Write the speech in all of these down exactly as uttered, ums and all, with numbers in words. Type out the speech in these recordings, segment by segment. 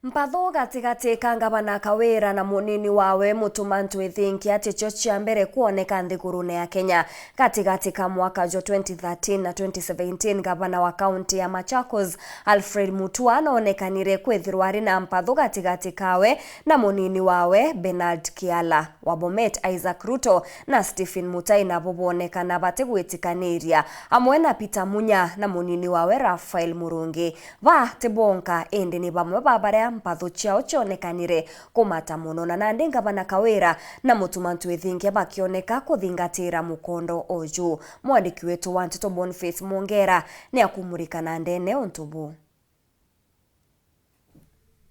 Mpatho gatigati ka ngavana Kawira na munini wawe Mutuma Ntwithingia ticio cia mbere kwoneka nthigurune ya Kenya. Gatigati ka mwaka jwa twenty thirteen na twenty seventeen, ngavana wa kaunti ya Machakos, Alfred Mutua, noonekanire kwithirwa ari na mpatho gatigati kawe na munini wawe, Bernard Kiala. Wa Bomet, Isaac Ruto na Stephen Mutai nabo boonekana batigwitikaniria, amwe na Peter Munya na munini wawe, Raphael Murungi. Ba ti bonka, indi ni bamwe ba baria mpatho ciao cionekanire kumata mono, na nandi ngavana Kawira na Mutuma Ntwithingia bakioneka kuthingatira mukondo uju. Mwandiki wetu wa nteto Boniface Mwongera ni akumurika na ndene untu buu.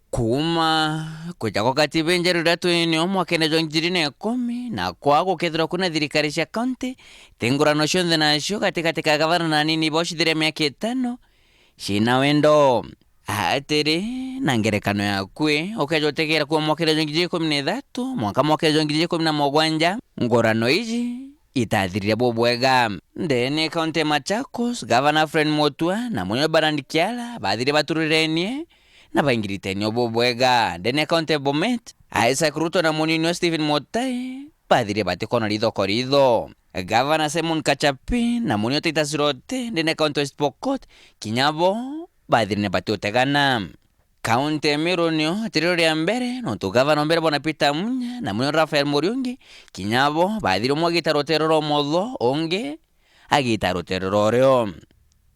Kuuma kuja kwa katiba injeru riria twinio mwakene jwa ngiri na ikumi, na kwa gukethirwa kwina thirikari cia kaunti, ti ngurano cionthe nacio gatigati ka gavana na anini bao cithiria miaka itano, cina wendo. Atiri, na ngerekano yaku ii, ukeja utegera kuuma mwakene jwa ngiri ikumi na ithatu mwanka mwakene jwa ngiri ikumi na mugwanja, ngurano iji itathirire bubwega. Ndene kaunti ya Machakos, gavana Alfred Mutua na munini Bernard Kiala bathire baturirenie na baingiritenie bubwega. Ndene kaunti ya Bomet, Isaac Ruto na munini wa Stephen Mutai bathire batikona ritho kwa ritho. Gavana Simon Kachapi na munini Titus Rote ndene kaunti ya West Pokot, kinya bo bathire ni batiutegana. Kaunti ya Meru nio tiriro ria mbere, nontu gavana wa mbere bwana Peter Munya na munini Raphael Muriungi, kinya bo bathire umwe agita ruteere rwa umotho, ungi agita ruteere rwa urio.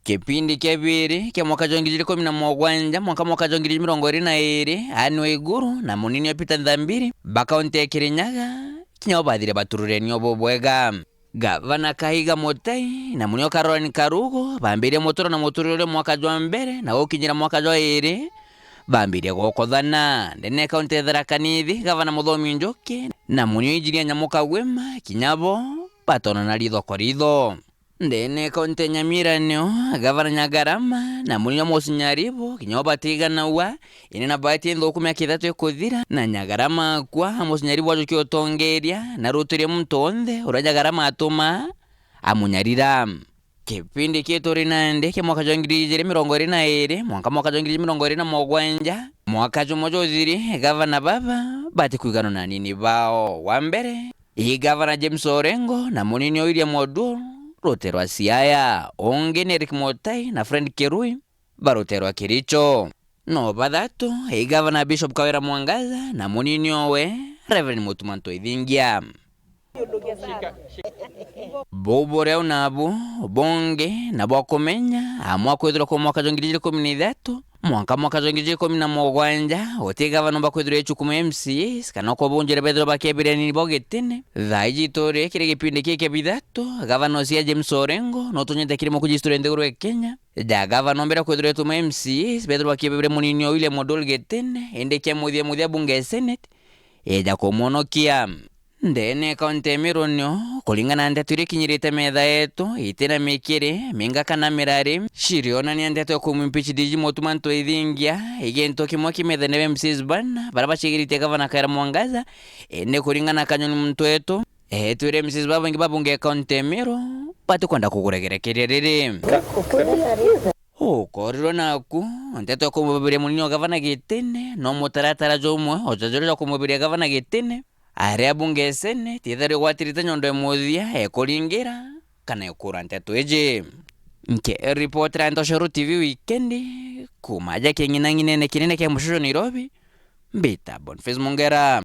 Kipindi kia biiri kia mwaka jwa ngiri ikumi na mugwanja mwanka mwaka jwa ngiri mirongo iri na iiri, Anne Waiguru na munini wa Peter Nthambiri ba kaunti ya Kirinyaga, kinya bo bathire baturureni o bubwega. Gavana Kahiga Mutai na munio Caroline Karugo bambirie muturo na muturire uria mwaka jwa mbere na gukinyira mwaka jwa iiri bambirie gukothana. Ndene kaunti ya Tharaka Nithi, gavana Muthomi Njuki na munio Injinia Nyamuka Gwima kinya bo batonana ritho kwa ritho. Ndene kaunti ya Nyamira nio gavana Nyagarama na munio Moses Nyaribo kinya bo batiganagua, indi na bahati nthuku miaka ithatu ikuthira, na Nyagarama akua, Moses Nyaribo ajukia utongeria na rutirie muntu wonthe uria Nyagarama atuma amunyarira. Kipindi kii turi nandi kia mwaka jwa ngiri ijiri mirongo iri na iiri mwanka mwaka jwa ngiri ijiri mirongo iri na mugwanja, mwaka jumwe jwa uthiri, gavana baba batikwigana na anini bao. Wa mbere, ii gavana James Orengo na munini o William Odur, rutere rwa Siaya. Ungi ni Eric Mutai na Fred Kirui, ba rutere rwa Kericho. No bathatu, ii gavana Bishop Kawira Mwangaza na munini owe, Reverend Mutuma Ntwithingia. Buu buri au nabu bungi na bwa kumenya, amwe akwithirwa kuuma mwaka jwa ngiri ijiri ikumi na ithatu mwanka mwaka jwa ngiri ijiri ikumi na mugwanja, guti gavana umba kwithirwa ichukumu M C As kana uko bunjire bethirwa bakiebireni bo gitine. Thaa iji turi kiri gipindi kii kia bithatu, gavana ucio James Orengo nutunyite kiri mukuji historia nthiguru ya Kenya. Ja gavana umbire kwithirwa ituma M C As bethirwa bakiebire munini o William Odol gitine, indi kia muthia muthia bunge ya Senate eja kumwonokia. Ndene kaunti ya Meru nio, kuringana na ndeto iria ikinyirite metha yetu, itina mikiri, minga kana mirari, cirionania ndeto ya kumwimpeach D G Mutuma Ntwithingia, i gintu kimwe kimethene ba M Cs bana, baria bacigiritie gavana Kawira Mwangaza, indi kuringana na Kanyoni muntu wetu, etwire M Cs babaingi ba bunge ya kaunti ya Meru, batikwenda kuguregerekeria riri. Ukorirwe naku, nteto ya kumubiria munini wa gavana gitine, no mutaratara jumwe o ta juria jwa kumubiria gavana gitine. Aria bunge ya Senate ithari igwatirite nyondo ya muthia ya kuringira kana ya kuura nteto iji. Nkiripotera Ntoshoro T V wikendi, kuuma aja king'inang'inene kinene kia mucoco Nairobi, mbita Boniface Mungera.